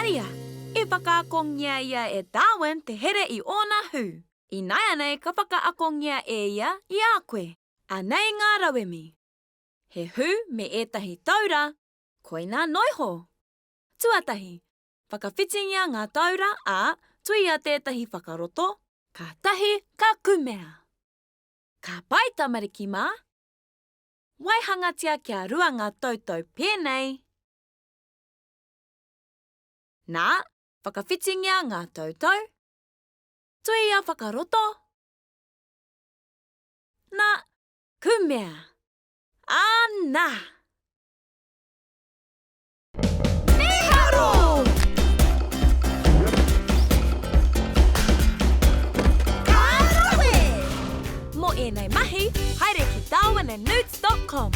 Maria. I whakaakongia ia e Darwin te here i ōna hū. Ināianei ka whakaakongia e ia i a koe. Anei ngā rauemi. He hū me ētahi taura, koinā noiho. Tuatahi, whakawhitingia ngā taura, ā, tuia tētahi whakaroto, kātahi ka kumea. Ka pai tamariki mā! Waihangatia kia rua ngā tautau pēnei. Nā, whakawhitingia ngā tautau. Tuia whakaroto. Nā, kumea. Ana! Mīharo! Ka rawe! Mō ēnei mahi, haere ki darwinandnewts dot com.